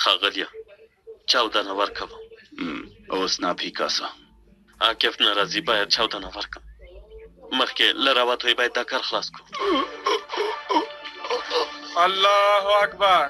ښاغلیه، چاودنه ورکوم. اوس نه پیکاسو. عاکف نه راځي، باید چاودنه ورکړم. مخکې له راوتو یې باید دا کار خلاص کړو. الله اکبر.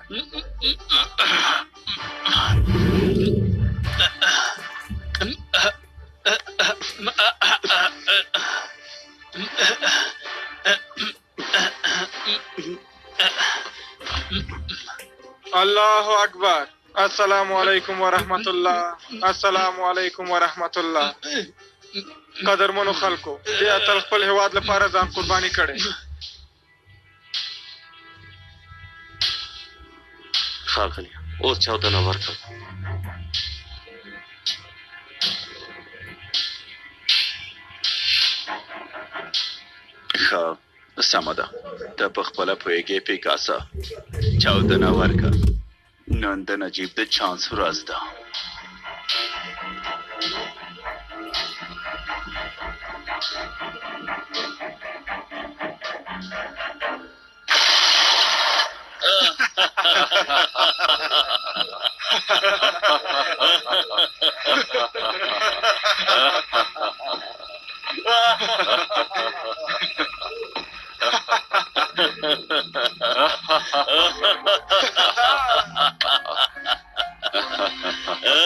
الله اکبر. السلام علیکم ورحمت الله. السلام علیکم ورحمت الله. قدرمنو خلکو، دې اتل خپل هیواد لپاره ځان قرباني کړی. ښاغلیه، اوس چاودنه ورکوم. ښه، سمه ده، ته په خپله پوهېږې پیکاسا. چاودنه ورکړه. نن د نجیب د چانس ورځ ده.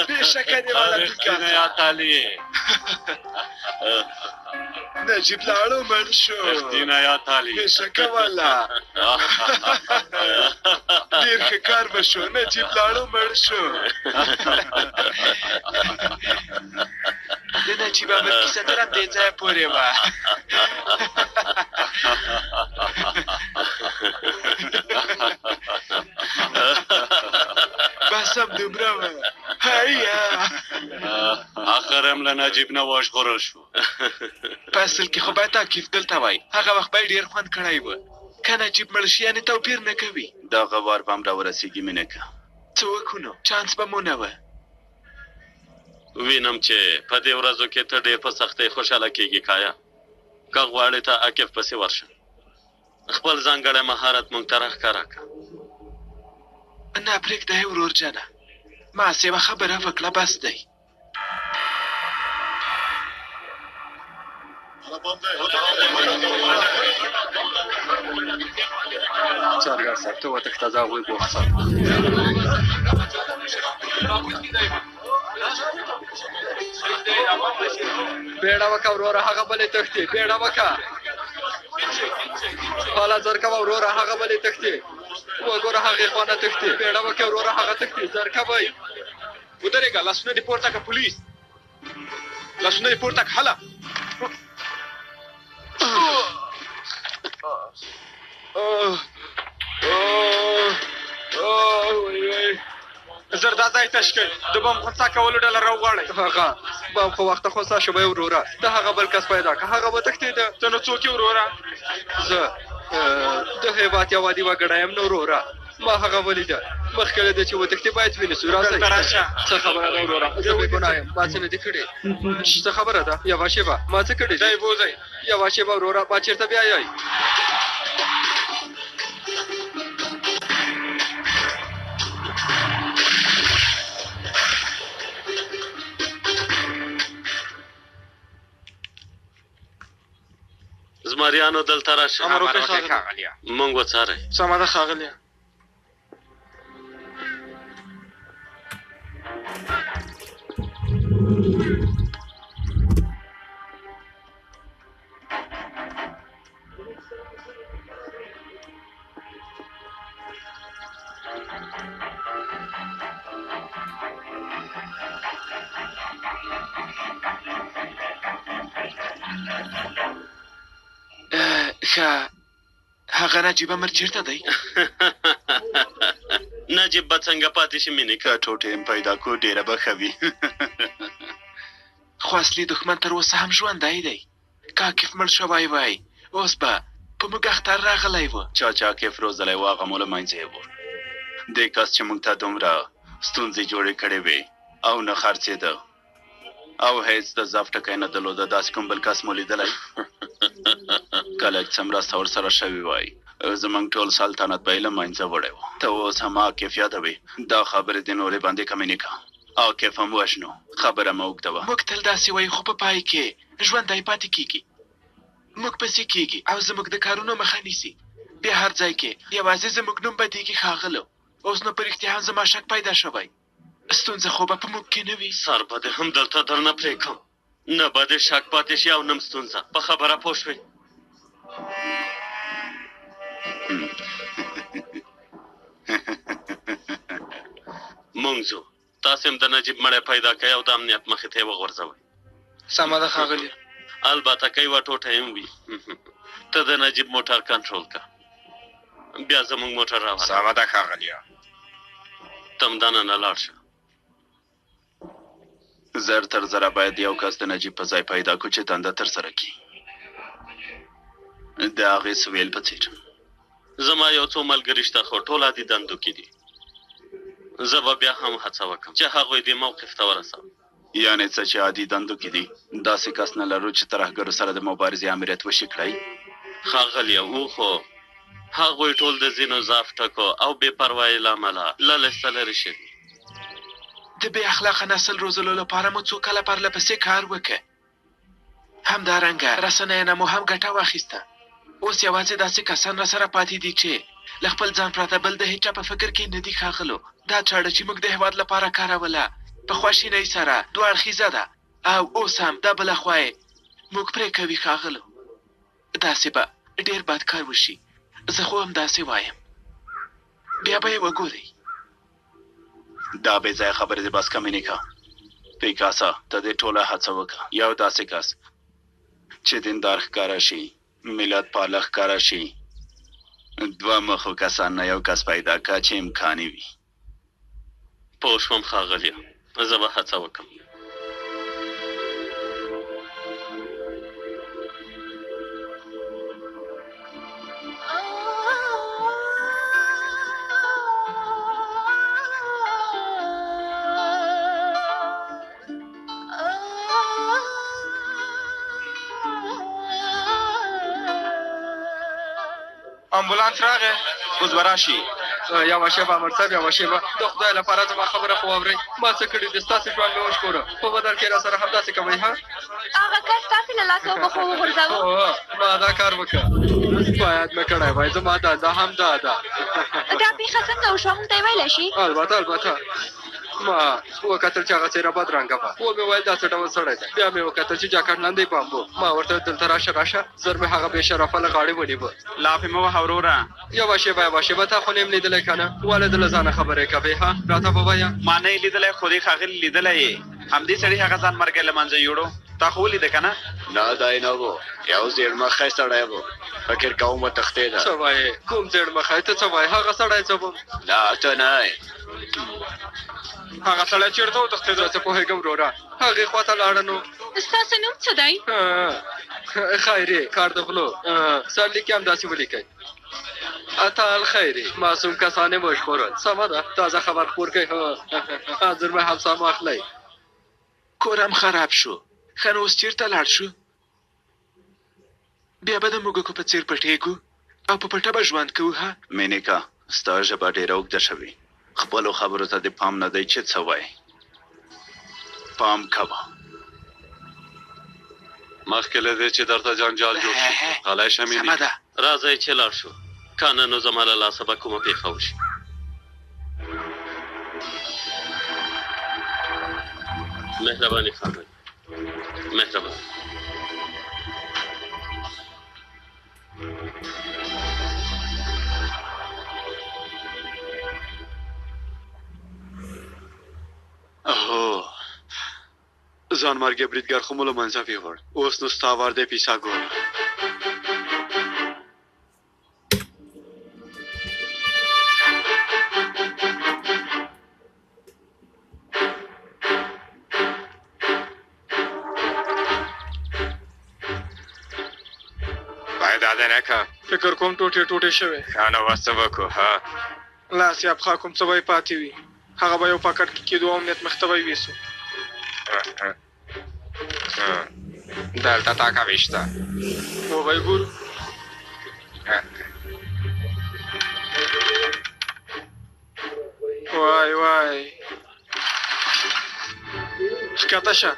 بېشکه دې والا پیکاسا. نجیب لاړو مړ شو. بېشکه والا، ډېر ښه کار به شو. نجیب لاړو مړ شو. د نجیب امر کیسه تر همدې ځایه پورې وه. بس همدومره وه. هيا. اخر هم له نجیب نه وژغورل شو. په اصل کې خو باید عاکف دلته وای، هغه وخت به یې ډېر خوند کړی و. که نجیب مړ شي یعنې توپیر نه کوي. دغه وار به هم راورسېږي مینکه. څه وکړو نو، چانس به مو نه وه. وینم چې په دې ورځو کې ته ډېر په سختۍ خوشحاله کېږي کایا. که غواړې ته عاکف پسې ورشه، خپل ځانګړی مهارت موږ ته راښکاره کړه. نه پرېږده یې ورور جانه، ما هسې یوه خبره وکړه بس دی. څارګر صاحب، ته وتښته، زه هغوی بوخت ساتم. بیړه وکړه وروره، هغه بلې تښتې. بیړه وکړه، هله زر کوه وروره، هغه بلې تښتې. وګوره هغې خوا نه تښتې. بیړه وکړه وروره، هغه تښتې. زر کوئ. ودرېږه، لاسونه دې پورته کړه. پولیس، لاسونه دې پورته کړه. هله. زر دا ځای تش کړئ، د بم خنثا کولو ډله راوغواړئ. هغه بم خو وخته خنثا شوی وروره، ته هغه بل کس پیدا کړه، هغه وتښتېده. ته نو څوک یې وروره؟ زه د هېواد یو عادي وګړی یم نو وروره، ما هغه ولیده. مخکې له دې چې وتښتي باید ونیسو. راځئ. دلته راشه. څه خبره ده وروره؟ زه بې ګناه یم، ما څه نه دي کړي. څه خبره ده؟ یوه شېبه، ما څه کړي دي؟ دی بوځئ. یوه شېبه وروره، ما چېرته بیایئ؟ زمریانو دلته راشئ. امر وکړئ ښاغلیه. موږ وڅارئ. سمه ده ښاغلیه. ښه، هغه نجیب امر چېرته دی؟ نجیب به څنګه پاتې شي مینې؟ که ټوټې هم پیدا کړو ډېره به ښه وي. خو اصلي دښمن تر اوسه هم ژوندی دی. که عاکف مړ شوی وای، اوس به په موږ اختر راغلی و. چا چې عاکف روزلی و، هغه مو له منځه یووړ. دې کس چې موږ ته دومره ستونزې جوړې کړې وې او نه خرڅېده او هېڅ د ضعف ټکی نه درلوده، داسې کوم بل کس مو لیدلی؟ که لږ څه مرسته ورسره شوې وای، زموږ ټول سلطنت به یې له منځه وړی و. ته اوس هم عاکف یادوې؟ دا خبرې دې نورې باندې کمې نه که. عاکف هم وژنو، خبره مه اوږدوه. موږ تل داسې وایو، خو په پای کې ژوندی پاتې کېږي. موږ پسې کېږي او زموږ د کارونو مخه نیسي. بیا هر ځای کې یوازې زموږ نوم بدېږي. ښاغلو، اوس نو په رښتیا هم زما شک پیدا شوی. ستونزه خو به په موږ کې نه وي. سر به دې هم دلته درنه پرې کړم، نه به دې شک پاتې شي او نه هم ستونزه. په خبره پوه شوې؟ مونږ ځو، تاسې هم د نجیب مړی پیدا کړئ او د امنیت مخې ته یې وغورځوئ. سمه ده ښاغلي. البته که یوه ټوټه هم وي. ته د نجیب موټر کنټرول کړه، بیا زموږ موټر راوله. سمه ده ښاغلیه. ته هم دننه لاړ شه. زر تر زره باید یو کس د نجیب په ځای پیدا کړو چې دنده ترسره کړي، د هغې سویل په څېر. زما یو څو ملګري شته، خو ټول عادي دندو کې دي. زه به بیا هم هڅه وکړم چې هغوی دې موقف ته ورسوم. یعنې څه چې عادي دندو کې دي؟ داسې کس نه لرو چې ترهګرو سره د مبارزې آمریت وشي کړی؟ ښاغلیه، و خو هغوی ټول د ځینو ضعف ټکو او بې پروایۍ له امله له لسته لرې شوي. د بې اخلاقه نسل روزلو لپاره مو څو کاله پرله پسې کار وکړ. همدارنګه رسنیو نه مو هم ګټه واخیسته. اوس یوازې داسې کسان راسره پاتې دي چې له خپل ځان پرته بل د هېچا په فکر کې نه دي. ښاغلو، دا چاړه چې موږ د هېواد لپاره کاروله، په خواشینۍ سره دوه اړخیزه ده او اوس هم دا بله خوا یې موږ پرې کوي. ښاغلو، داسې به ډېر بد کار وشي. زه خو همداسې وایم، بیا به یې وګورئ. دا بې ځایه خبرې دې بس کمې نه که. پیکاسا، ته دې ټوله هڅه وکړه یو داسې کس چې دیندار ښکاره شي، ملت پاله ښکاره شي، دوه مخو کسان نه یو کس پیدا که چې امکاني وي. پوه شوم ښاغلیه، زه به هڅه وکړم. امبولانس راغی، اوس به راشي. یوه شېبه امر صاحب، یوه شېبه، د خدای لپاره زما خبره خو واورئ. ما څه کړي دي؟ ستاسې ژوند مې وژغوره، په بدل کې راسره همداسې کوئ؟ ها، هغه کس ستاسې له لاسه وبخو وغورځاوه. هو، ما دا کار وکړ، باید مې کړی وای. زما دنده همدا ده. دا پېښه څنګه وشوه، موږ ته یې ویلی شي؟ البته البته. ما وکتل چې هغه څېره بدرنګه وه، ومې ویل دا څه ډول سړی دی. بیا مې وکتل چې جاکټ لاندې بامبو. ما ورته دلته راشه راشه. زر مې هغه بې شرفه له غاړې ونیوه. لاپې مه وهه وروره. یوه شېبه یوه شېبه، تا خو نه یم لیدلی که نه؟ ولې د له ځانه خبرې کوې؟ ها، راته ووایه. ما نه یې لیدلی، خو دې ښاغلي لیدلی یې. همدې سړي هغه ځان مرګی له منځه یوړو. تا خو ولیده که نه؟ نه، دی نه و، یو زیړ مخی سړی و، فکر کوم وتښتېده. څه وایې؟ کوم زیړ مخی؟ ته څه وایې؟ هغه سړی زه وم. نه، ته نه یې. هغه سړی چېرته وتښتېده؟ زه څه پوهېږم وروره، هغې خواته لاړه نو. ستاسو نوم څه دی؟ خیري، کار د غلو. سرلیک یې همداسې ولیکئ، اتل خیري، معصوم کسان یې وژغورل. سمه ده، تازه خبر خپور کړئ. انځور مې هم سم واخلئ. کور هم خراب شو. ښه نو اوس چېرته لاړ شو؟ بیا به د موږکو په څېر پټېږو او په پټه به ژوند کوو. ها مینیکا، ستا ژبه ډېره اوږده شوې. خپلو خبرو ته دې پام نه دی چې څه وایې. پام کوه. مخکې له دې چې درته جنجال جوړ شي، غلی شه سمه مینیکا. ده. راځئ چې لاړ شو، که نه نو زما له لاسه به کومه پېښه وشي. مهرباني ښاغلی، مهرباني. هو، ځانمرګی بریدګر خو مو له منځه ویوړ. اوس نو ستا وار دی پیسا ګور. پیدا دې نه کړ. فکر کوم ټوټې ټوټې شوی. ښه نو اوس څه وکړو؟ ها؟ لاس یا پښه کوم څه به یې پاتې وي، هغه به یو پاکټ کې کېدو او امنیت مخ ته به یې ویسو. دلته تاکوي شته. وبه یې ګورو. وای وای، ښکته شه.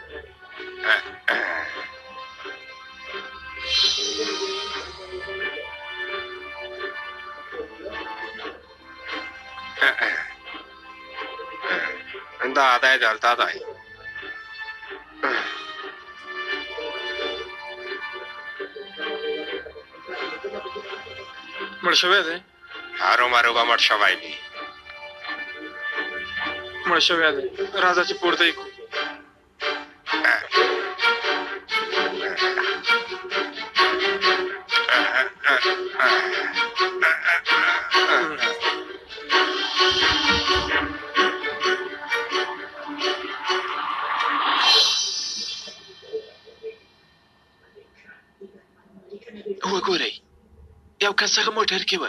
دا دی، دلته دی. مړ شوی دی؟ هرومرو به مړ شوی وي. مړ شوی دی، راځه چې پورته یې کړو. وګورئ، یو کس هغه موټر کې و،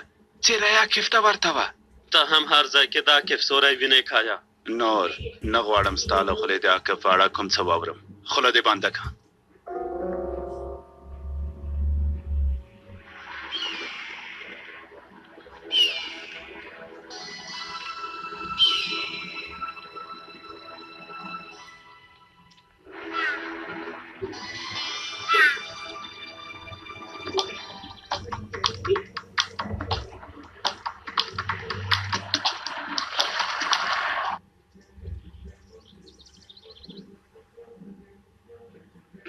څېره یې عاکف ته ورته وه. ته هم هر ځای کې د عاکف سوری وینې کایا؟ نور نه غواړم ستا له خولې د عاکف په اړه کوم څه واورم. خوله دې بنده کړه.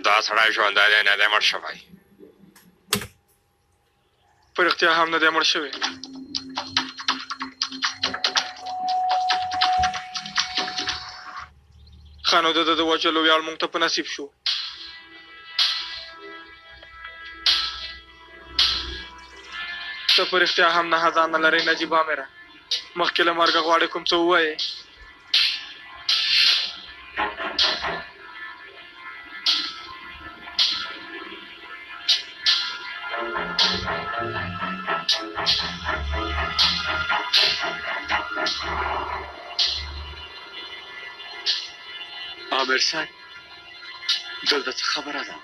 دا سړی ژوندی دی، نه دی مړ شوی. په رښتیا هم نه دی مړ شوی. ښه نو د ده د وژلو ویاړ موږ ته په نصیب شو. ته په رښتیا هم نه ځان لرې نجیب عامره. مخکې له مرګه غواړې کوم څه ووایې؟ عامر صاحب، دلته څه خبره ده؟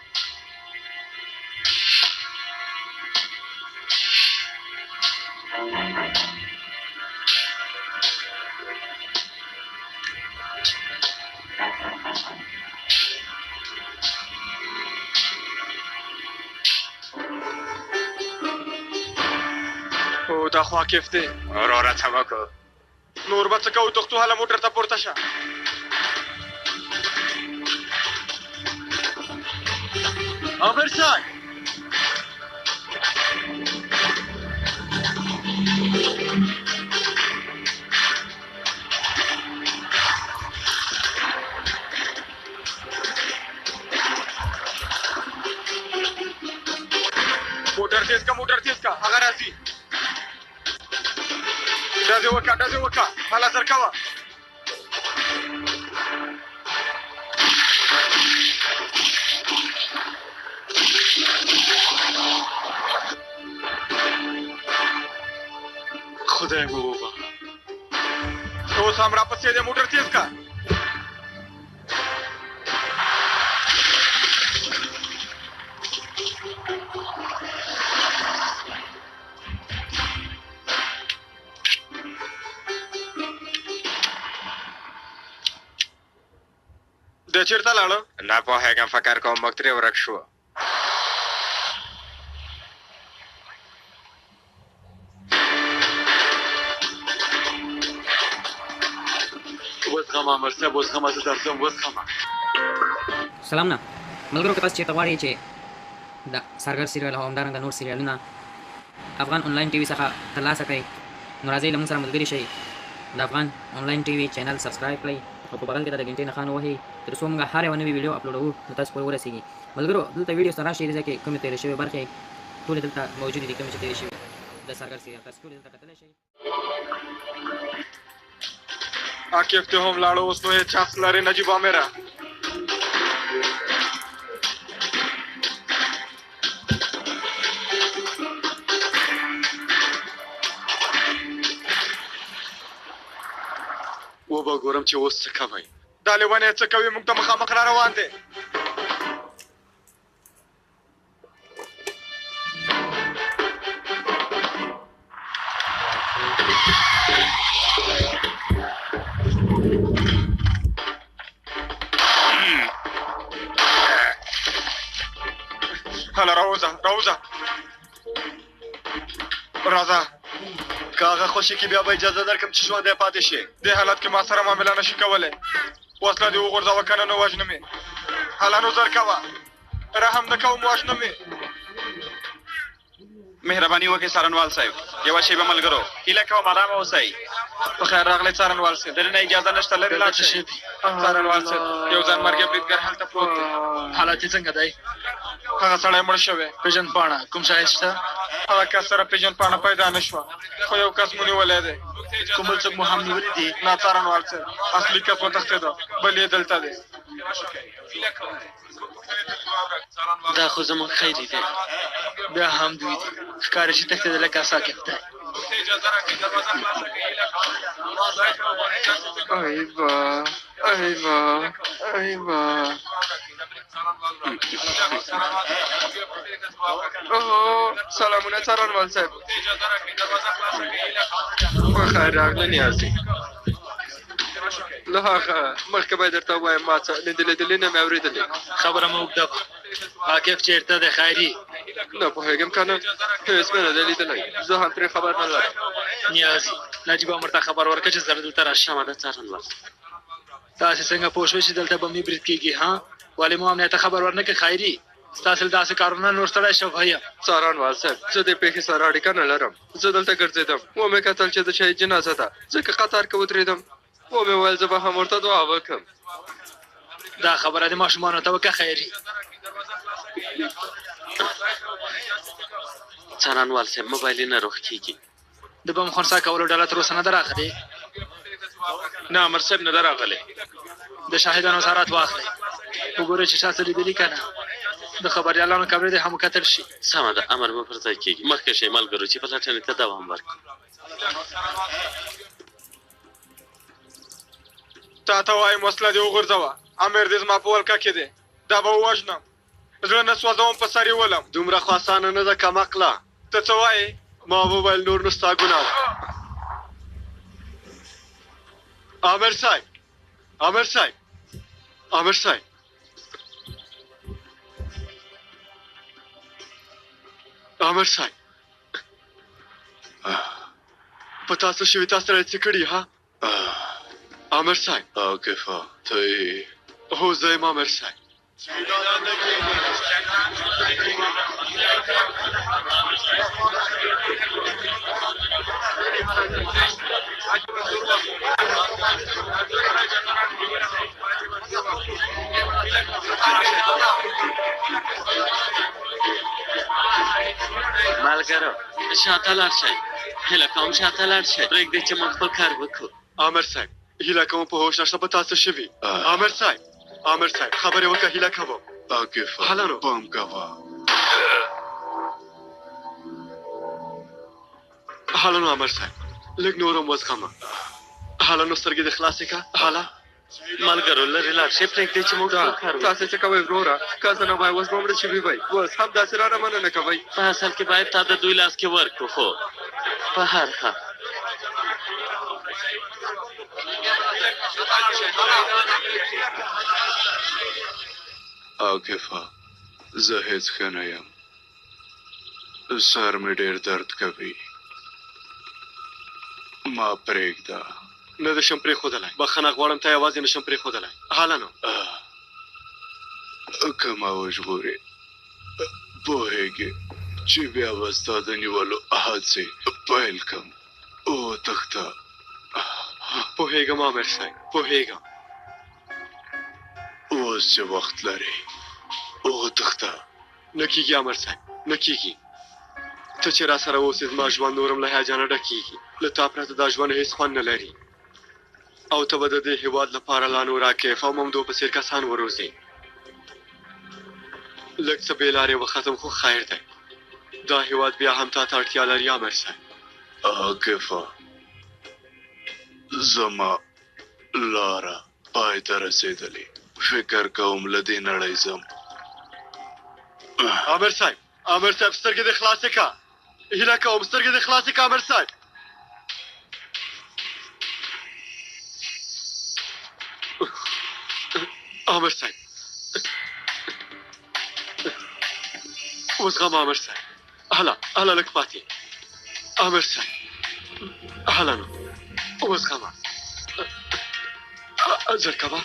او دا خو عاکف دی. وروره څه وکړو؟ نور به څه کوو؟ تښتو، هله موټر ته پورته شه. عامر صاحب، موټر تیز که، موټر تیز که، هغه راځي. ډزې وکړه، ډزې وکړه، هله زر کوه. خدای مو وبخښه. اوس هم راپسې دی، موټر تیز که. دی چېرته لاړه؟ نه پوهېږم، فکر کوم موږ ترې ورک شو. وزغمه عامر صاحب، وزغمه، زه درځم، وزغمه. سلام نه ملګرو، که تاسو چېرته غواړئ چې د سرګر سریال او همدارنګه نور سریالونه افغان انلاین ټي وي څخه ترلاسه کړئ، نو راځئ له موږ سره ملګري شئ. د افغان انلاین ټي وي چینل سبسکرایب کړئ او په بغل کې د ګنټې نښان ووهئ، تر څو موږ هر یوه نوې ویډیو اپلوډوو نو تاسو پورې ورسیږي. ملګرو دلته ویډیو سره راشئ، دې ځای کې کومې تېرې شوې برخې ټولې دلته موجودې دي، کومې چې تېرې شوي د سرګر سریال تاسو ټولې دلته کتلی شئ. عاکف ته هم لاړو، اوس نو هېڅ چانس لرې نجیب عامره. ګورم چې اوس څه کوئ. دا لیونی څه کوي؟ موږ ته مخامخ را روان دی. هله راوځه، راوځه، راځه. که هغه خوشې کړي بیا به اجازه درکړم چې ژوندی پاتې شې. دې حالت کې ما سره معامله نه شي کولی. وسله دې وغورځوه، که نه نو وژنم یې. هله نو زر کوه، رحم نه کوم، وژنم یې. مهرباني وکړئ څارنوال صاحب، یوه شېبه ملګرو، هیله کوم ارامه اوسئ. په خیر راغلی څارنوال صاحب. دننه اجازه نشته، لرې لاړ شئ. څارنوال صاحب، یو ځانمرګی بریدګر هلته پروت دی. حالت یې څنګه دی؟ هغه سړی مړ شوی. پېژندپاڼه کوم شاهد شته؟ هغه کس سره پېژندپاڼه پیدا نه شوه، خو یو کس مو نیولی دی. کوم بل څوک مو هم نیولي دي؟ نه څارنوال صاحب، اصلي کس وتښتېده، بل یې دلته دی. دا خو زموږ خیري دی. بیا هم دوی دي، ښکاري چې تښتېدلی کس عاکف دی. ایوا ایوا ایوا. اوه، سلامونه څارنوال صاحب. په خیر راغلی نیازی. له هغه مخکې باید درته ووایم، ما څه نه دي لیدلي نه مې اورېدلي. خبره مو اوږده وه. عاکف چېرته دی خیري؟ نه پوهېږم که نه، هېڅ مې نه دی لیدلی، زه هم ترې خبر نه لرم. نیازي، نجیب امر ته خبر ورکړه چې زر دلته راشي. سمه ده څارنوال. تاسې څنګه پوه شوئ چې دلته بمي برید کېږي؟ ها، ولې مو امنیت ته خبر ورنه کړ خیري؟ ستاسې له داسې کارونه نور ستړی شوی یم. څارنوال صاحب، زه دې پېښې سره اړیکه نه لرم. زه دلته ګرځېدم، ومې کتل چې د شهید جنازه ده، ځکه قطار کې ودرېدم. ومې ویل زه به هم ورته دعا وکړم. دا خبره دې ماشومانو ته وکړه خیري. څارنوال صاحب، موبایل نه روښ کېږي. د بم خنثا کولو ډله تر اوسه نه ده راغلې؟ نه امر صاحب، نه ده راغلې. د شاهدانو اظهارات واخلئ، وګورئ چې چا څه لیدلي که نه. د خبریالانو کمرې دې هم وکتل شي. سمه ده، امر به پر ځای کېږي. مخکې شئ ملګرو چې پلټنې ته دوام ورکړو. تا ته وایم وسله دې وغورځوه، امیر دې زما په ولکه کې دی، دا به ووژنم. زړه نه سوځوم، په سر یې ولم. دومره خو اسانه نه ده کم عقله. ته څه وایې؟ ما وویل نور نو ستا ګناه ده. امر صاحب، امر صاحب، امر صاحب، امر صاحب، په تاسو شوي؟ تاسو سره څه کړي؟ ها امر صاحب؟ عاکفه، ته یې؟ هو زه یم امر صاحب. ملګرو، شاته لاړ شئ، هیله کوم شاته لاړ شئ، پرېږدئ چې موږ خپل کار وکړو. امر صاحب، هیله کوم په هوښ نشته، په تاسو شوي؟ امر صاحب، امر صاحب، خبرې وکړه، هیله کوم. عاکفه، هله نو. پام کوه. هله نو امر صاحب، لږ نور هم وزغمه. هله نو سترګې دې خلاصې کړه. هله. ملګرو، لرې لاړ شئ، پرېږدئ چې موږ خپل کار وکړو. تاسې څه کوئ وروره؟ که زه نه وای اوس به مړه شوي وئ. اوس همداسې رانه مننه کوئ. په اصل کې باید تا د دوی لاس کې ورکړو، خو په هر حال. عاکفه، زه هېڅ ښه نه یم، سر مې ډېر درد کوي، ما پرېږده. نه دې شم پرېښودلی، بخښنه غواړم، تا یوازې نه شم پرېښودلی. هله نو. که ما وژغورې، پوهېږې چې بیا به ستا د نیولو هڅې پیل کړم. وتښته. پوهېږم امر صاحب، پوهېږم. اوس چې وخت لرې وتښته. نه کېږي امر صاحب، نه کېږي. ته چې را سره اوسې زما ژوند نور هم له هیجانه ډکېږي. له تا پرته دا ژوند هېڅ خوند نه لري، او ته به د دې هېواد لپاره لا نور عاکف او ممدو په څېر کسان وروزې. لږ څه بې لارې وختم، خو خیر دی، دا هېواد بیا هم تا ته اړتیا لري امر صاحب. عاکفه، زما لاره پای ته رسېدلې. فکر کوم له دې نړۍ ځم. امر صاحب، امر صاحب، سترګې دې خلاصې که. هیله کوم سترګې دې خلاصې که امر صاحب. امر صاحب وزغمه امر صاحب. هله هله لږ پاتې. امر صاحب هله نو وزغمه. ژر کوه.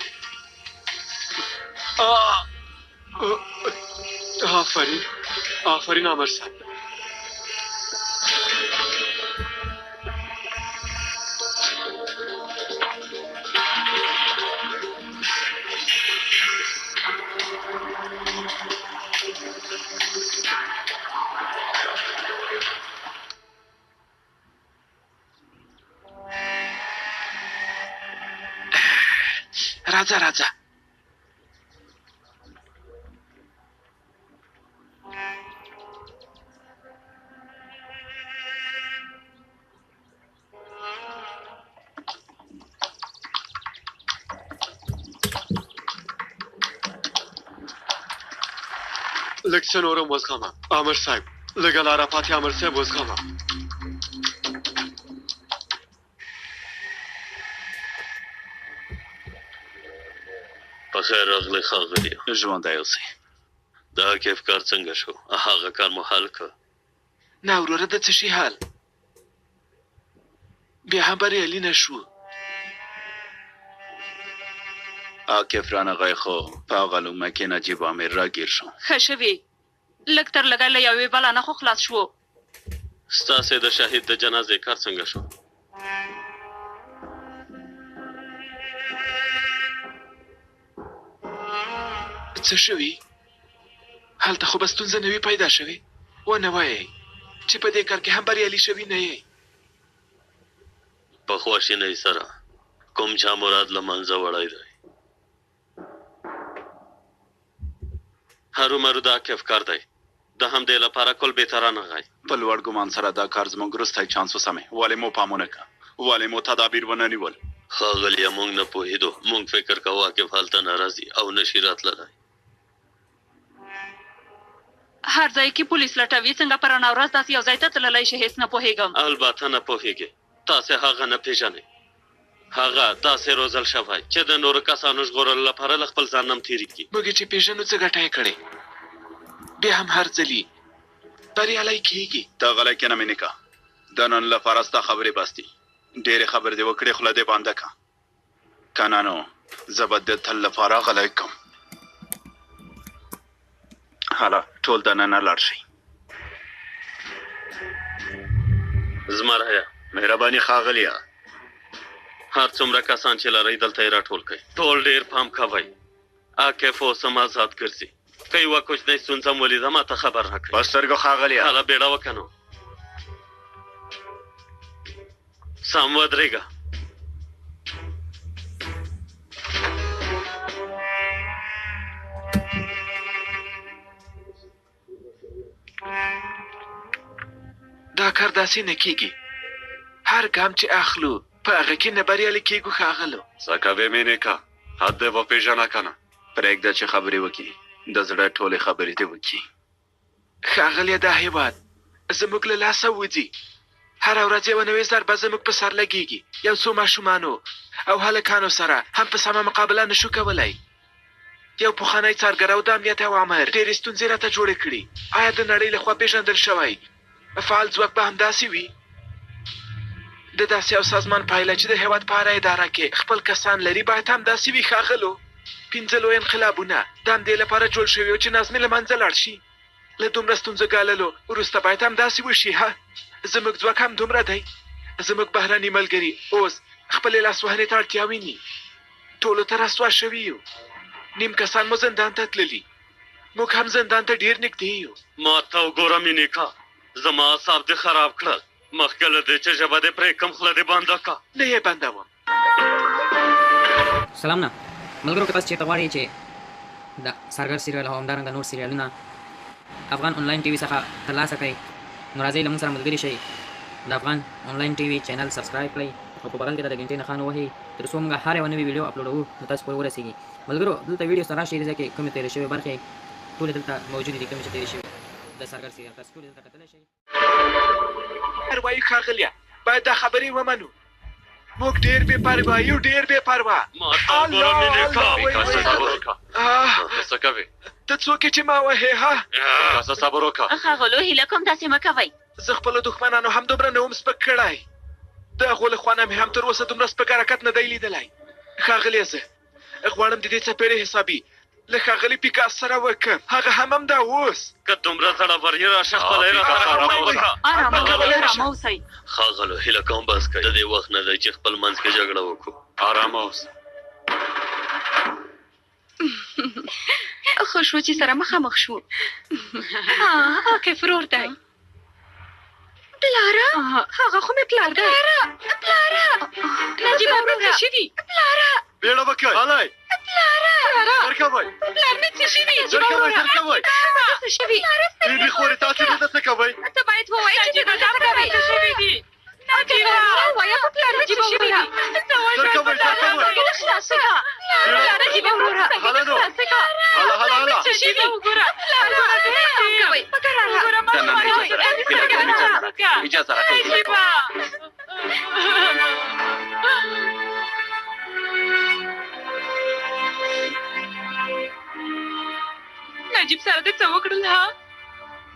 آفرین آفرین امر صاحب. راځه راځه. لږ څه نور هم وزغمه امر صاحب، لږه لاره پاتې امر صاحب وزغمه. په خیر راغلی ښاغلیه. ژوندی اوسئ. دا کیف کار څنګه شو؟ هغه کار مو حل که؟ نه وروره، د څه شي حال؟ بیا هم بریالي نه شو. عاکف رانغی خو په هغه لومه کې نجیب امیر راګیر شو. ښه شوي، لږ تر لږه له یوې بلا نه خو خلاص شوو. ستاسې د شهید د جنازې کار څنګه شو؟ څه شوي؟ هلته خو به ستونزه نه وي پیدا شوې. ونه وایئ چې په دې کار کې هم بریالي شوي نه یئ. په خواشینۍ سره کوم چا مراد له منځه وړی دی. هرومرو د عاکف کار دی. د همدې لپاره کلبې ته رانغی. په لوړ ګمان سره دا کار زموږ وروستی چانس وسمې. ولې مو پام ونه که؟ ولې مو تدابیر ونه نیول؟ ښاغلیه موږ نه پوهېدو. موږ فکر کاوه عاکف هلته نه راځي او نه شي راتللی. هر ځای کې پولیس لټوي. څنګه په رڼا ورځ داسې یو ځای ته تللی شي؟ هېڅ نه پوهېږم. البته نه پوهېږې. تاسې هغه نه پېژنئ. هغه داسې روزل شوی چې د نورو کسانو ژغورلو لپاره له خپل ځان نه هم تېرېږي. موږ یې چې پېژنو څه ګټه یې کړې؟ بیا هم هر ځلي بریالی کېږي. ته غلی کښېنه مینیکا. د نن لپاره ستا خبرې بس دي. ډېرې خبرې دې وکړې، خوله دې بنده که، که نه نو زه به د تل لپاره غلی کړم. هله ټول دننه لاړ شئ. زمریه. مهرباني ښاغلیه. هر څومره کسان چې لرئ دلته یې راټول کړئ. ټول ډېر پام کوئ. عاکف اوس هم ازاد ګرځي. که یوه کوچنۍ ستونزه مو ولیده ماته خبر راکړئ. په سترګو ښاغلیه. هله بیړه وکړه نو. سم ودرېږه. دا کار داسې نه کېږي. هر ګام چې اخلو په هغه کې نه بریالي کېږو ښاغلو. څه کوې مینیکا؟ حد دې وپېژنه که نه؟ پرېږده چې خبرې وکړي. د زړه ټولې خبرې دې وکړي. ښاغلیه دا هېواد زموږ له لاسه وځي. هره ورځ یوه نوې ضربه زموږ په سر لګېږي. یو څو ماشومانو او هلکانو سره هم په سمه مقابله نشو کولی. یو پخوانی څارګر او د امنیت یو آمر ډېرې ستونزې راته جوړې کړي. آیا د نړۍ له خوا پېژندل شوی فعال ځواک به همداسې وي؟ د داسې یو سازمان پایله چې د هېواد په هره اداره کې خپل کسان لري باید همداسې وي ښاغلو. 5 لوی انقلابونه د همدې لپاره جوړ شوي وو چې نظم یې له منځه لاړ شي. له دومره ستونزو ګاللو وروسته باید همداسې وشي. ها، زموږ ځواک هم دومره دی. زموږ بهرني ملګري اوس خپلې لاسوهنې ته اړتیا ویني. ټولو ته رسوا شوي یو. نیم کسان مو زندان ته تللي. موږ هم زندان ته ډېر نږدې یو. ما ته وګوره مینیکا، زما اعصاب دې خراب کړل. مخکې له دې چې ژبه دې پرې کړم خوله دې بنده کړه. نه یې بندوم. سلام نه ملګرو، که تاسو چیرته غواړئ چې د څارګر سریال او همدارنګه نور سریالونه افغان انلاین ټي وي څخه ترلاسه کړئ نو راځئ له موږ سره ملګري شئ. د افغان انلاین ټي وي چینل سبسکرایب کړئ. او په بغل کې د ګنټې نښان ووهئ تر څو موږ هر یوه نوې ویډیو اپلوډوو نو تاسو پورې ورسیږي. ملګرو دلته ویډیو سره راشئ دې ځای کې کومې تېرې شوې برخې ټولې دلته موجودې دي کومې چې تېرې شوي د څارګر سیریال تاسو ټولې دلته کتلی شئ. پروا یو ښاغلیه باید دا خبرې ومنو موږ ډیر بې پروا یو ډیر بې پروا. الله څه کوې؟ ته څوک یې چې ما وهې ها؟ څه صبر وکړه. ښاغلو هیله کوم داسې مه کوئ. زه خپلو دښمنانو هم دومره نه وم سپک کړی. د هغو له خوا نه مې هم تر اوسه دومره سپک حرکت نه دی لیدلی. ښاغلیه زه غواړم د دې څپېړې حسابي له ښاغلي پیکاس سره وکړم، هغه هم همدا اوس. که دومره زړور یې راشه خپله یې راسره حساب وکړه. ارامه اوسئ، ارامه اوسئ. ښاغلو هیله کوم بس کړئ، د دې وخت نه دی چې خپل منځ کې جګړه وکړو. ارامه اوسه. ښه شو چې سره مخامخ شوو. عاکف ورور دی. پلاره، هغه خو مې پلار دی. پلاره، پلاره، نجیبه وروره، څه شي دي؟ پلاره، بیړه وکړئ. هلئ. پلاره، ژر کوئ. پلار مې څه شي دي؟ ژر کوئ، ژر کوئ. څه شي دي؟ بې بي خورې، تاسې دلته څه کوئ؟ ته باید ووایې چې دلته څه کوئ. څه شوي دي؟ نجیبه، ووایه په پلار مې څه شوي دي؟ ژر کوئ، ژر کوئ. سترګې خلاصې کړه. نجیبه وروره، هله نو. خلاصې کړه. هله، هله، هله. څه شوي دي؟ وګوره. پلاره، کوئ، په کراره. وګوره، نه، نه، نه، اجازه راکړئ، هیله کوم، اجازه راکړئ، اجازه راکړئ، هیله کوم. نجیبه. نجیب سره دې څه وکړل ها؟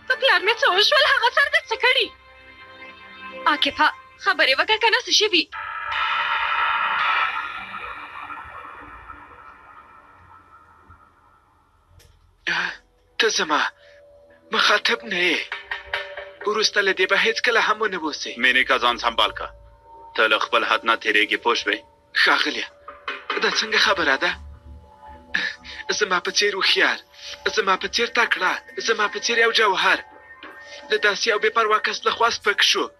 په پلار مې څه وشول؟ هغه سره دې څه کړي؟ عاکفه، خبرې وکړه که نه څه شوي؟ ته زما مخاطب نه یې. وروسته له دې به هېڅکله هم ونه بوسې. مینیکا ځان سمبال کړه، ته له خپل حد نه تېرېږې پوه شوې؟ ښاغلیه دا څنګه خبره ده؟ زما په څېر هوښیار، زما په څېر تکړه، زما په څېر یو جوهر د داسې یو بې پروا کس له خوا سپک شو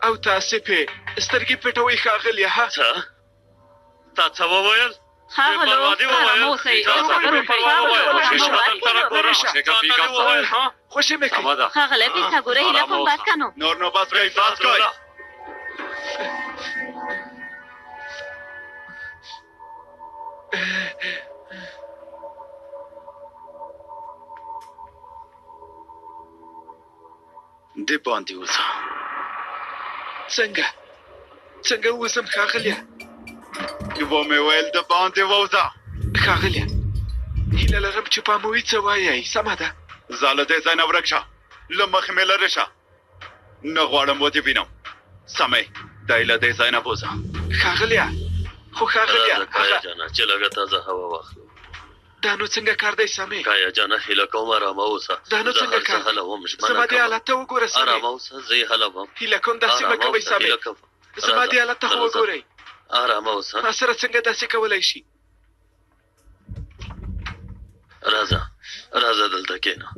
او تاسې پې سترګې پټوئ ښاغلیه ها؟ څه؟ تا څه وویل؟ ښاغلو ارامه اوسئ. بې پروا وویل. خوشې مې کړئ. ښاغلی پیثاګوره هیله کوم بس که نو. نور نو بس کړئ، بس کړئ. د باندې وځه. څنګه؟ څنګه ووځم ښاغلیه؟ ومې ویل د باندې ووځه. ښاغلیه هیله لرم چې پام مو وي څه وایئ، سمه ده؟ ځه له دې ځای نه ورک شه، له مخې مې لرې شه، نه غواړم ودې وینم. سمې دی له دې ځای نه بوځه. ښاغلیه خو ښاغلیه راځه کایا جانه چې لږه تازه هوا واخلو. دا نو څنګه کار دی سمې؟ کایا جانه هیله کوم ارامه اوسه. دا نو زه څنګه هر څه کار دی؟ حلوم، ژمنه زما دې کوم. حالت ته وګوره سمې. ارامه اوسه، زه یې حلوم. هیله کوم داسې مه ارامه کوئ اوسه، سمې. هیله کوم. زما دې حالت ته خو راځه. وګورئ. ارامه اوسه. ما سره څنګه داسې کولی شي؟ راځه، راځه دلته کښېنه،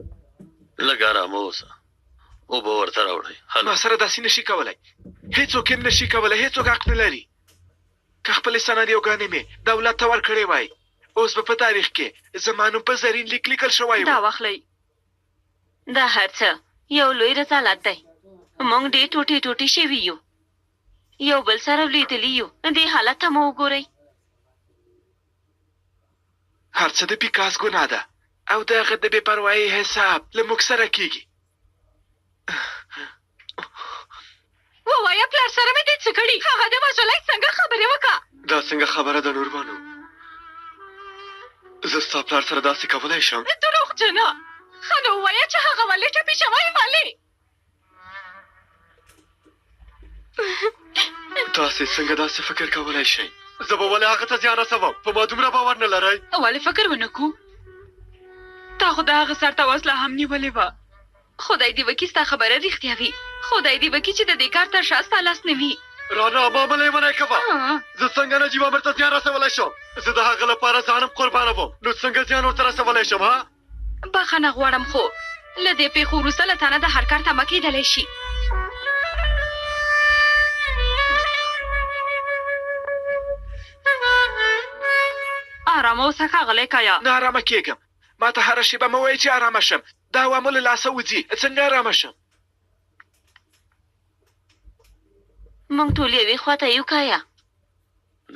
لږ ارامه اوسه. اوبه ورته راوړئ. هله. ما سره داسې نشي کولی، هیڅوک یې نشي کولی، هیڅوک حق نه لري. که خپلې سناریوګانې مې دولت ته ورکړې وای، اوس به په تاریخ کې زما نوم په زرین لیک لیکل شوی دا و. واخلئ. دا هر څه یو لوی رذالت دی. موږ ډېر ټوټې ټوټې شوي یو، یو بل سره لوېدلي یو. دې حالت ته مو وګورئ. هر څه د پیکاس ګناه ده او د هغه د بې پروایۍ حساب له موږ سره کیږي. ووایه پلار سره مې دې څه کړي؟ هغه دې وژلی، څنګه خبرې وکړه؟ دا څنګه خبره ده نوربانو؟ زه ستا پلار سره داسې کولی شم؟ دروغجنه، ښه نو ووایه چې هغه ولې ټپي شوی؟ ولې؟ تاسې څنګه داسې فکر کولی شئ؟ زه به ولې هغه ته زیان رسوم؟ په ما دومره باور نه لرئ؟ ولې فکر ونه کړو؟ تا خو د هغه سر ته وسله هم نیولې وه. خدای دې وکړي ستا خبره رښتیا وي. خدای دې وکړي چې د دې کار تر شا ستا لاس نه وي. رانه ما مه لېونی کوه. زه څنګه نجیب امر ته زیان رسولی شم؟ زه د هغه لپاره ځان هم قربانوم، نو څنګه زیان ورته رسولی شم؟ ها؟ بخښنه غواړم خو له دې پېښو وروسته له تا نه د هر کار تمه کېدلی شي. ارامه اوسه ښاغلی کایا. نه ارامه کېږم. ما ته هره شېبه مه وایئ چې ارامه شم. دا هوا مو له لاسه وځي، څنګه ارامه شم؟ موږ ټول یوې خواته یو کایا.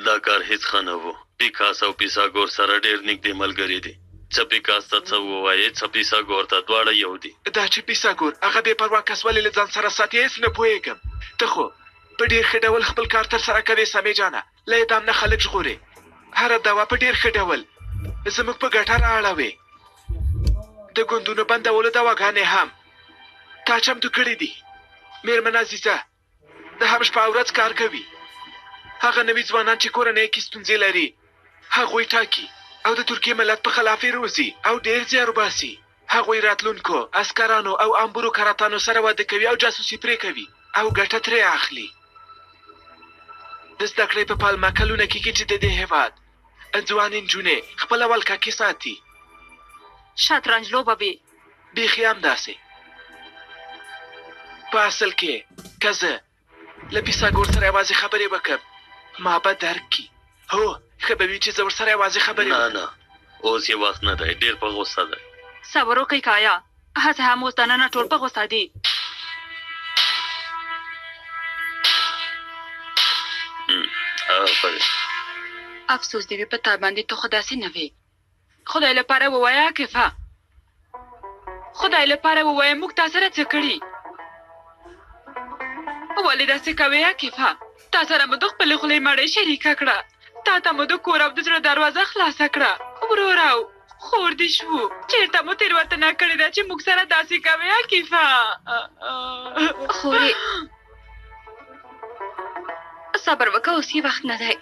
دا کار هیڅ ښه نه وو. پیکاس او پیساګور سره ډېر نږدې ملګري دي. څه پیکاس ته څه ووایې، څه پیساګور ته، دواړه یو دي. دا چې پیساګور هغه بې پروا کس ولې له ځان سره ساتي، هیڅ نه پوهېږم. ته خو په ډېر ښه ډول خپل کار ترسره کوې سمې جانه، له اعدام نه خلک ژغورې. هره دوا په ډېر ښه ډول زموږ په ګټه رااړوې. د ګوندونو بندولو دواګانې هم تا چمتو کړې دي. مېرمن عزیزه د هم شپه او ورځ کار کوي. هغه نوي ځوانان چې کورنۍ کې ستونزې لري هغوی ټاکي او د ترکیې ملت په خلاف یې روزي او ډېر زیار وباسي. هغوی راتلونکو عسکرانو او عام بروکراتانو سره واده کوي او جاسوسي پرې کوي او ګټه ترې اخلي. د زده کړې په پلمه کلونه کېږي چې د دې هېواد ځوانې نجونې خپله ولکه کې ساتي. شطرنج لوبه وي. بیخي همداسې. په اصل کې که زه له پیساګور سره یوازې خبرې وکړم ما به درک کړي. هو، ښه به وي چې زه ورسره یوازې خبرې نه نه، اوس یې وخت نه دی، ډېر په غوسه دی. صبر وکړئ کایا، هسې هم اوس دننه ټول په غوسه دي. آفرین. افسوس دې وي په تا باندې، ته خو داسې نه وې. خدای لپاره ووایه عاکفه، خدای لپاره ووایه موږ تا سره څه کړي؟ ولې داسې کوې عاکفه؟ تا سره مو د خپلې خولې مړۍ شریکه کړه، تا ته مو د کور او د زړه دروازه خلاصه کړه. ورور او خور دې شوو، چېرته مو تېروتنه کړې ده چې موږ سره داسې کوې عاکفه؟ خورې صبر وکړه، اوس یې وخت نه دی.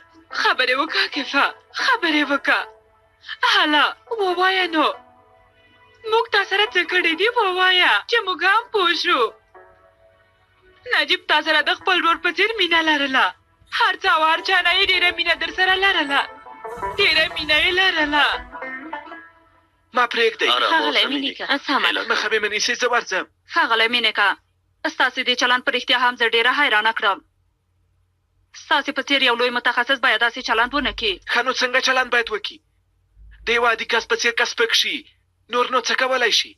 خبرې وکړه عاکفه، خبرې وکړه. هله ووایه نو، موږ تا سره څه کړي دي؟ ووایه چې موږ هم پوه شو. نجیب تا سره د خپل ورور په څېر مینه لرله، هر څه او هر چا نه یې ډېره مینه در سره لرله، ډېره مینه یې لرله. ما پرېږدئ. ښاغلی مینیکه، سمه ده. مخه مې مه نیسئ، زه ورځم. ښاغلی مینیکه، ستاسې دې چلند په رښتیا هم زه ډېره حیرانه کړم. ستاسې په څېر یو لوی متخصص باید داسې چلند ونه کړي. ښه نو څنګه چلند باید وکړي؟ د یو عادي کس په څېر که سپک شي، نور نو څه کولی شي؟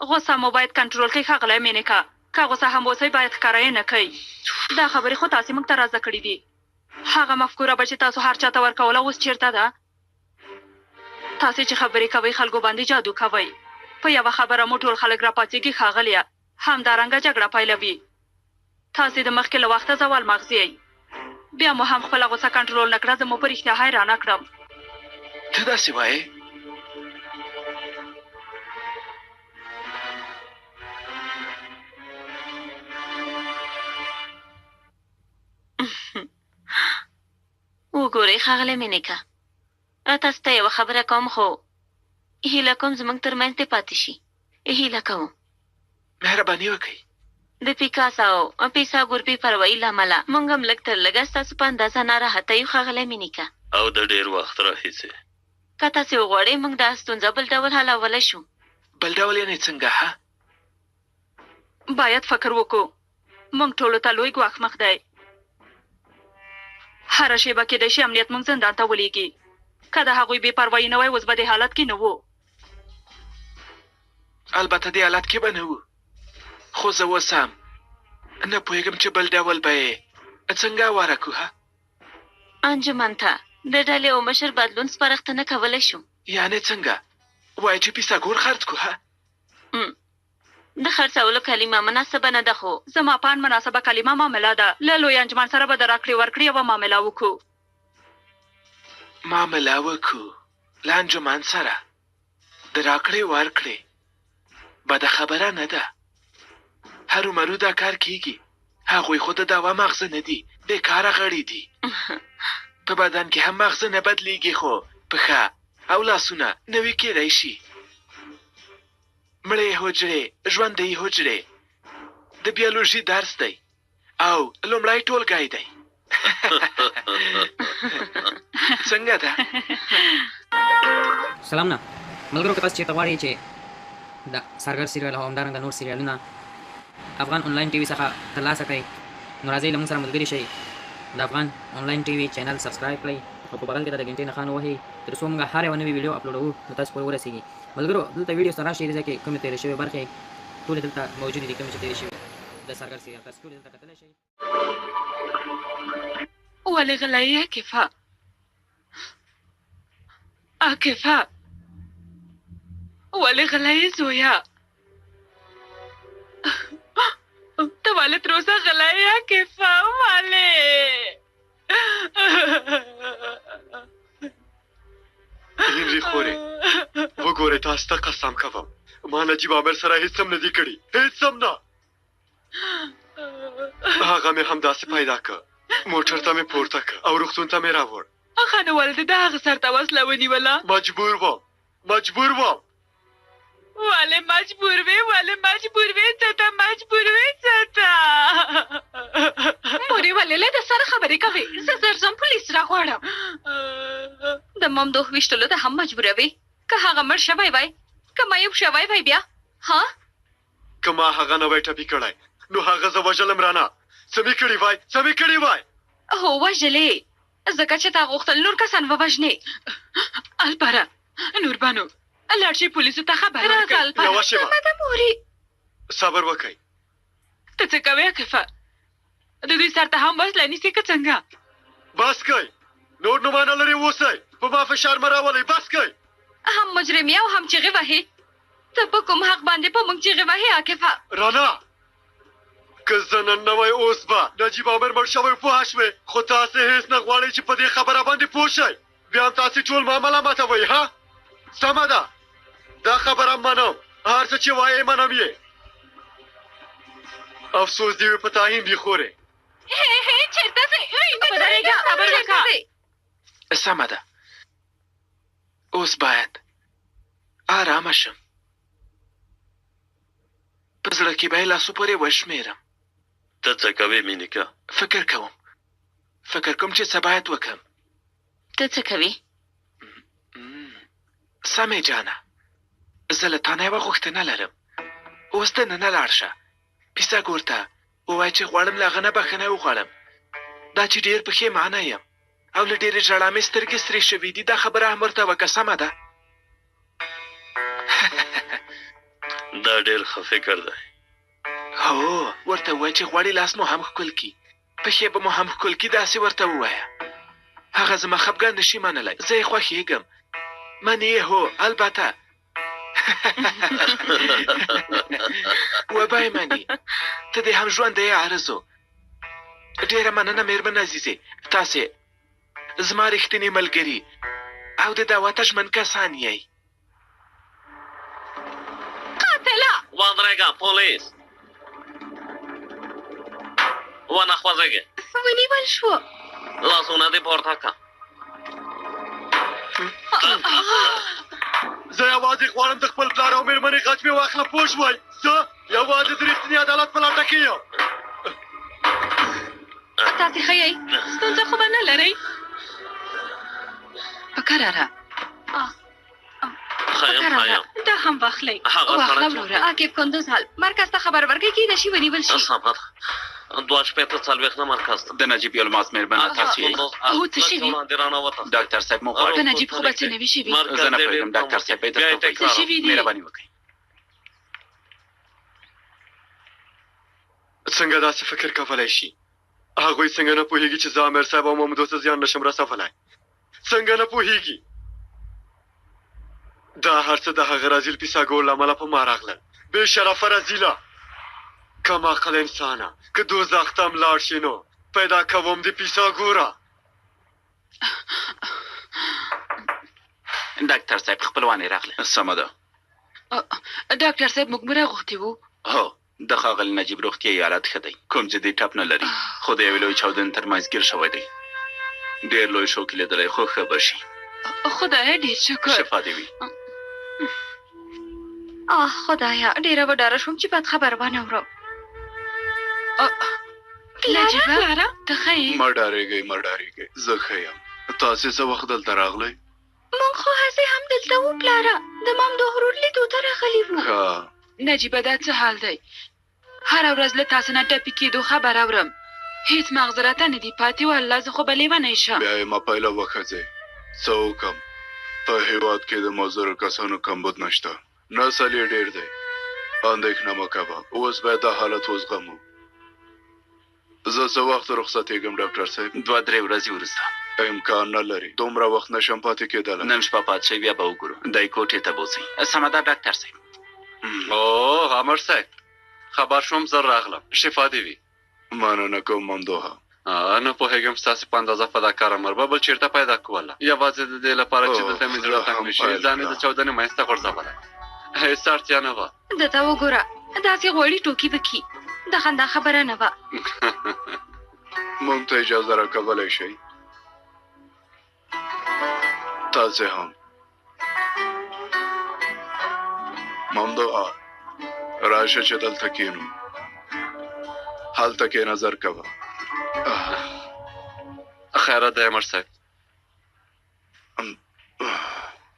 غوسه مو باید کنټرول کړئ ښاغلی مینیکه. که غوسه هم اوسئ باید ښکاره یې نه کړئ. دا خبرې خو تاسې موږ ته را زده کړې دي. هغه مفکوره به چې تاسو هر چا ته ورکوله اوس چېرته ده؟ تاسې چې خبرې کوئ خلکو باندې جادو کوئ. په یوه خبره مو ټول خلک راپاڅېږي ښاغلیه. همدارنګه جګړه پیلوي. تاسې د مخکې له وخته زوال مغز یئ. بیا مو هم خپله غوسه کنټرول نه کړه، زه مو په رښتیا حیرانه کړم. ته داسې وایې؟ وګورئ ښاغلی مینیکه، تاسو ته یوه خبره کوم، خو هیله کوم زموږ ترمنځ دې پاتې شي. هیله کوم. مهرباني وکړئ. د پیکاس او پیساګور بې پروايي له امله موږ هم لږ تر لږه ستاسو په اندازه ناراحته یو ښاغلی مینیکه. او د ډېر وخت راهیسې. که تاسې وغواړئ موږ دا ستونزه بل ډول حلولی شو. بل ډول یعنې څنګه؟ ها؟ باید فکر وکړو. موږ ټولو ته لوی ګواښ مخ دی. هره شېبه کېدای شي امنیت موږ زندان ته ولېږي. که د هغوی بې پروايي نه وای اوس به دې حالت کې نه وو. البته دې حالت کې به نه وو، خو زه اوس هم نه پوهېږم چې بل ډول به یې څنګه هواره کړو. ها؟ انجمن ته د ډلې او مشر بدلون سپارښتنه کولی شو. یعنې څنګه؟ وایې چې پیساګور خرڅ کړو؟ ها؟ د خرڅولو کلمه مناسبه نه ده، خو زما په اند مناسبه کلمه معامله ده. له لوی انجمن سره به د راکړې ورکړې یوه معامله وکړو. معامله وکړو له انجمن سره د راکړې ورکړې بده خبره نه ده. هرومرو دا کار کیږي. هغوی خو د دوا ماغزه نه دي، بېکاره غړي دي. په بدن کې هم ماغزه نه بدلیږي، خو پښه او لاسونه نوي کېدای شي. مړې حجرې ژوندۍ حجرې د بیولوژي درس دی او لومړی ټولګی دی. څنګه ده؟ سلام نه ملګرو، که تاسو چیرته غواړئ چې د سارګر سریال او همدارنګه نور سریالونه افغان انلاین ټي وي څخه ترلاسه کړئ، نو راځئ له موږ سره ملګري شئ. د افغان انلاین ټي وي چینل سبسکرایب کړئ او په بغل کې د ګنټې نښان ووهئ تر څو موږ هر یوه نوې ویډیو اپلوډوو نو تاسو پورې ورسیږي. ملګرو دلته ویډیو سره راشئ، دې ځای کې کومې تېرې شوې برخې ټولې دلته موجودې دي، کومې چې تېرې شوي. د څارګر سریال تاسو ټول دلته کتلی شئ. ولې غلی یې عاکفه؟ عاکفه ولې غلی یې زویه؟ ته ولې تر اوسه غلی یې عاکفه؟ ولې؟ هنري خورې وګورئ، تاسو ته قسم کوم ما نجیب عامر سره هېڅ هم نه دي کړي، هېڅ هم نه. هغه مې همداسې پیدا کړ، موټر ته مې پورته کړ او روغتون ته مې راوړ. ښه نو ولې دې د هغه سر ته وسله ونیوله؟ مجبور وم، مجبور وم. ولې مجبور وې؟ ولې مجبور وې؟ څه ته مجبور وې؟ څه ته؟ مورې ولې له ده سره خبرې کوې؟ زه زر ځم پولیس راغواړم. د ممدوح ویشتلو ته هم مجبوره وې. که هغه مړ شوی وای، که معیوب شوی وای بیا ها؟ که ما هغه نه وای ټپي کړی نو هغه زه وژلم رانه. څه مې کړي وای؟ څه مې کړي وای؟ هو وژلې، ځکه چې تا غوښتل نور کسان ووژنې. الپاره نوربانو لاړ شئ پولیسو ته خبر راځه ورکړئ. الپاره. یوه شېبه. سمه ده مورې. صبر وکړئ. ته څه کوې عاکفه؟ د دوی سر ته هم وسله نیسې که څنګه؟ بس کړئ، نور نو ما نه لرې اوسئ، په ما فشار مه راولئ، بس کړئ. هم مجرم یې او هم چیغې وهې. ته په کوم حق باندې په موږ چیغې وهې عاکفه؟ رانه، که زه نن نه وای اوس به نجیب عامر مړ شوی، پوه شوې؟ خو تاسې هېڅ نه غواړئ چې په دې خبره باندې پوه شئ. بیا هم تاسې ټول ما ملامتوئ. ها سمه ده، دا خبره منم، هر څه چې وایې منم یې. افسوس دې وي په تا هندي خورې. هی هی چېرته ځې؟ ودرېږه، صبر چېرته وکړه. ځې؟ سمه ده، اوس باید آرامه شم. په زړه کې به یې لاسو پورې وشمېرم. ته څه کوې مینیکا؟ فکر کوم، فکر کوم چې څه باید وکړم. ته څه کوې؟ سمې جانه، زه له تا نه یوه غوښتنه لرم. اوس دننه لاړ شه، پیسه ګور ته ووایه چې غواړم له هغه نه بښنه وغواړم. دا چې ډېر پښېمانه یم او له ډېرې ژړا مې سترګې سرې شوې دي، دا خبره هم ورته وکړه. سمه ده؟ دا ډېر ښه فکر دی. هو، ورته ووایه چې غواړي لاس مو هم ښکل کړي، پښې به مو هم ښکل کړي، داسې ورته ووایه. هغه زما خپګان نشي منلی، زه یې خوښېږم. منې یې؟ هو البته. وبه یې مني. ته دې هم ژوندی یې آرزو. ډېره مننه مېرمن عزیزې، تاسې زما رښتیني ملګري او د دعوت ژمن کسان یئ. قاتله! ودرېږه پولیس، ونه خوځېږې. ونیول شو. لاسونه دې پورته کړه. زه یوازې غواړم د خپل پلار او مېرمنې غچ مې واخلم، پوه شوئ؟ زه یوازې د رښتیني عدالت په لټه کې یم. تاسې ښه یئ؟ ستونزه خو به نه لرئ؟ په کراره. ښه یم، ښه یم. دا هم واخلئ. هغه واخله سړی وروره. عاکف کندوز حال مرکز ته خبر ورکړئ، کېدای شي ونیول شي. سمه ده، 62 40 نه مرکز ته. د نجیب یلماز مېرمنه تاسو یئ؟ هو، څه شوي؟ ډاکټر صاحب مو غواړي. په نجیب خو به څه نه وي شوي؟ زه نه پوهېږم، ډاکټر صاحب به یې درته ووایي. څه شوي دي؟ مهرباني وکړئ. څنګه داسې فکر کولی شي؟ هغوی څنګه نه پوهېږي چې زه امیر صاحب او ممدو ته زیان نشم رسولی؟ څنګه نه پوهېږي؟ دا هر څه د هغه رزیل پیساګور له امله په ما راغلل. بې شرفه رزیله، کم عقل انسانه، که دوزخ ته هم لاړ شې نو پیدا کوم دې پیساګوره. ډاکټر صاحب خپلوان یې راغله. سمه ده. ډاکټر صاحب موږ مو راغوښتي وو. هو، د ښاغلي نجیب روغتیايي حالت ښه دی، کوم جدي ټپ نه لري، خو د یوې لویې چاودنې ترمنځ ګیر شوی دی. ډېر لوی شوک یې لیدلی، خو ښه به شي. خدایه ډېر شکر. شفا دې وي. آه خدایه، ډېره وډاره شوم چې بد خبر وانه ورم. نجیبه ته ښه یې؟ مه ډارېږئ، مه ډارېږئ، زه ښه یم. تاسې څه وخت دلته راغلئ؟ موږ خو هسې هم دلته وو پلاره، د ممدوح ورور لیدو ته راغلي وو. ښه. نجیبه دا څه حال دی؟ هره ورځ له تاسو نه ټپي کېدو خبر اورم، هیڅ مغز راته نه دي پاتې. والله زه خو به لیونی شم. بیا یې مه پیلوه ښځې، څه وکړم؟ په هېواد کې د مزدورو کسانو کمبود نشته، نسل یې ډېر دی. اندېښنه مه کوه، اوس باید دا حالت وزغمو. زه څه وخت رخصتېږم ډاکټر صاحب؟ 2-3 ورځې وروسته. امکان نه لري، دومره وخت نشم پاتې کېدلی. نن شپه پاتې شئ، بیا به وګورو. دی کوټې ته بوځئ. سمه ده ډاکټر صاحب. اوه امر صاحب، خبر شوم، زر راغلم. شفا دې وي. مننه کوم ممدوحه. نه پوهېږم ستاسې په اندازه فداکاره مر به بل چېرته پیدا کوله. یوازې د دې لپاره چې دلته مې زړه تنګ نه شي، ځان یې د چاودنې منځ ته غورځولی. هېڅ اړتیا نه وه. ده ته وګوره، داسې غواړي ټوکې وکړي. د خندا خبره نه وه. موږ ته اجازه راکولی شئ؟ تاسې هم. ممدوحه راشه چې دلته کښېنو. هلته کې نظر کوه. خیرات دی امر صاحب.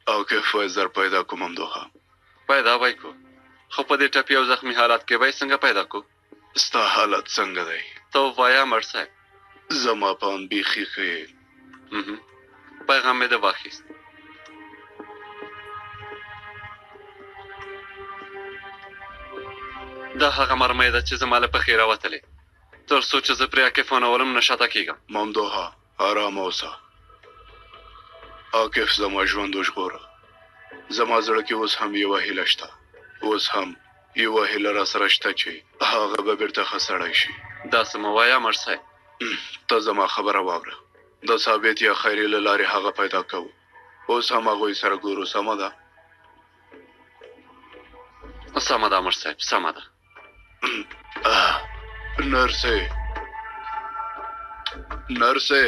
او کیف وای زر پیدا کو ممدوحه. پیدا به یې کو، خو په دې ټپي او زخمي حالت کې به یې څنګه پیدا کو؟ ستا حالت څنګه دی؟ ته ووایه امر صاحب. زما په اند بیخي ښه یې. پیغام مې د واخیست. دا هغه مرمۍ ده چې زما له پښې راوتلې. تر څو چې زه پرې عاکف ونه ولم نه شاته کېږم. ممدوحه آرامه اوسه. عاکف زما ژوند وژغوره. زما زړه کې اوس هم یوه هیله شته. اوس هم یوه هیله راسره شته چې هغه به بیرته ښه سړی شي. داسې مه وایه امر صاحب. ته زما خبره واوره. د ثابت یا خیرې له لارې هغه پیدا کوو. اوس هم هغوی سره ګورو. سمه ده؟ سمه ده امر صاحب، سمه ده. نرسې، نرسې.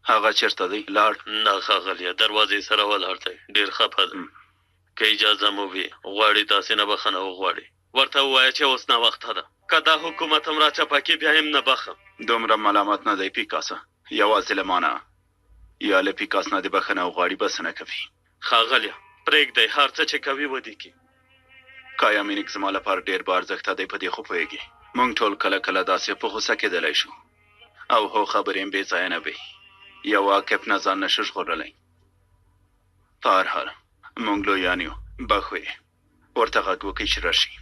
هغه چېرته دی؟ لاړ؟ نه ښاغلیه، دروازې سره ولاړ دی، ډېر خفه دی. که اجازه مو وي، غواړي تاسې نه بخښنه وغواړي. ورته ووایه چې اوس ناوخته ده. که دا حکومت هم راچپه کړي، بیا هم نه بخښم. دومره ملامت نه دی پیکاسه. یوازې له ما نه یا له پیکاس نه دې بخښنه وغواړي بسنه کوي. ښاغلیه پرېږدئ، هر څه چې کوي ودې کړي. کایا مینیک زما لپاره ډېر با ارزښته دی، په دې خو پوهېږي. موږ ټول کله کله داسې په غوسه کېدلی شو. او هو، خبرې هم بې ځایه نه وي. یو عاکف نه ځان نه شو ژغورلی. په هر حال موږ لویان یو، بښو یې. ورته غږ وکړئ چې راشي.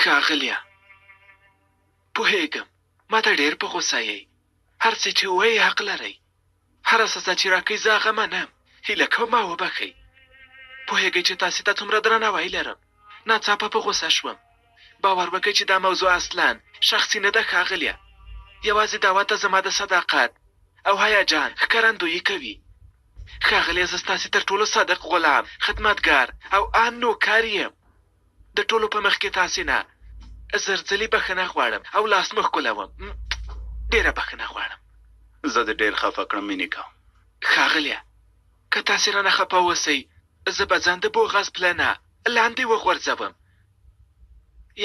ښاغلیه، پوهېږم ما ته ډېر په غوسه یئ. هر څه چې ووایئ حق لرئ. هره سزا چې راکوئ زه هغه منم. هیله کوم ما وبخښئ. پوهېږئ چې تاسې ته څومره درناوی لرم. ناڅاپه په غوسه شوم. باور وکړئ چې دا موضوع اصلا شخصي نه ده ښاغلیه. یوازې دا ته زما د صداقت او هیجان ښکارندویي کوي. ښاغلیه، زه ستاسې تر ټولو صادق غلام، خدمتګار او ان نوکر یم. د ټولو په مخ کې تاسې نه زر ځلې بخښنه غواړم او لاس مو ښکلوم. ډېره بخښنه غواړم. زه دې ډېر خفه کړم مینیکا. ښاغلیه، که تاسې رانه خفه اوسئ، زه به ځان د بوغاز پلنه لاندې وغورځوم.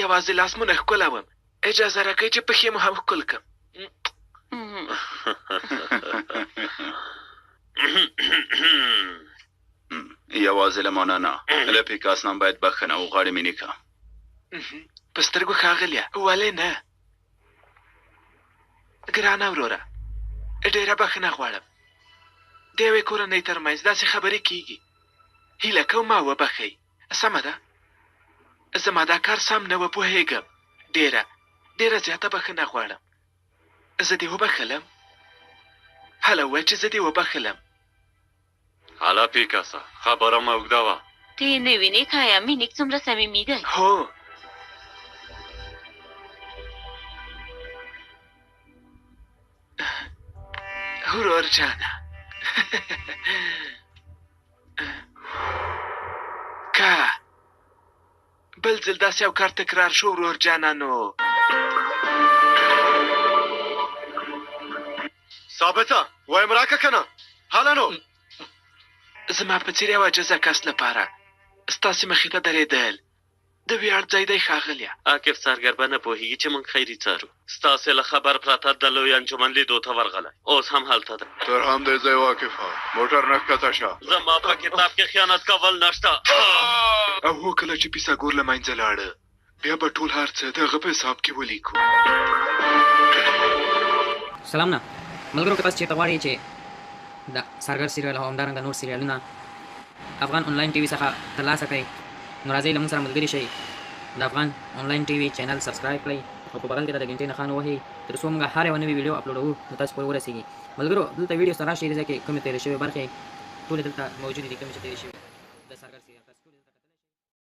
یوازې لاس مو نه ښکلوم. اجازه راکړئ چې پښې مو هم ښکل کړم. یوازې له ما نه نه، له پیکاس نه باید بخښنه وغواړې مینیکا. په سترګو ښاغلیه، ولې نه؟ ګرانه وروره، ډېره بخښنه غواړم. د یوې کورنۍ ترمنځ داسې خبرې کیږي. هیله کوم ما وبخښئ. سمه ده، زما دا کار سم نه و، پوهېږم. ډېره ډېره زیاته بخښنه غواړم. زه دې وبخښلم؟ هله ووایه چې زه دې وبخښلم. هله پیکاسه، خبره مه اوږدوه. ته یې نه وینې کایا مینیک څومره صمیمي دی؟ هو. ورور جانه، که بل ځل داسې یو کار تکرار شو ورور جانه، نو ثابته وایم راکه که نه؟ هله نو. زما په څېر یو عاجزه کس لپاره ستاسې مخې ته درېدل د ویاړ ځای دی ښاغلیه. عاکف څارګر به نه پوهېږي چې موږ خیري څارو. ستاسې له خبر پرته د لوی انجمن لیدو ته ورغلی، اوس هم هلته دی. تر همدې ځای واقفه، موټر نه ښکته شه. زما په کتاب کې خیانت کول نشته. او هو، کله چې پیساګور له منځه لاړه، بیا به ټول هر څه د هغه په حساب کې ولیکو. سلامونه ملګرو که تاسو چیرته غواړئ چې د څارګر سریال او همدارنګه نور سریالونه افغان انلاین ټي وي څخه ترلاسه کړئ نو راځئ له موږ سره ملګري شئ د افغان انلاین ټي وي چینل سبسکرایب کړئ او په بغل کې د ګنټې نښان ووهئ تر څو موږ هر یوه نوې ویډیو اپلوډوو نو تاسو پورې ورسیږي ملګرو دلته ویډیو سره راشئ دې ځای کې کومې تېرې شوې برخې ټولې دلته موجودې دي کومې چې تېرې شوي د څارګر سریال.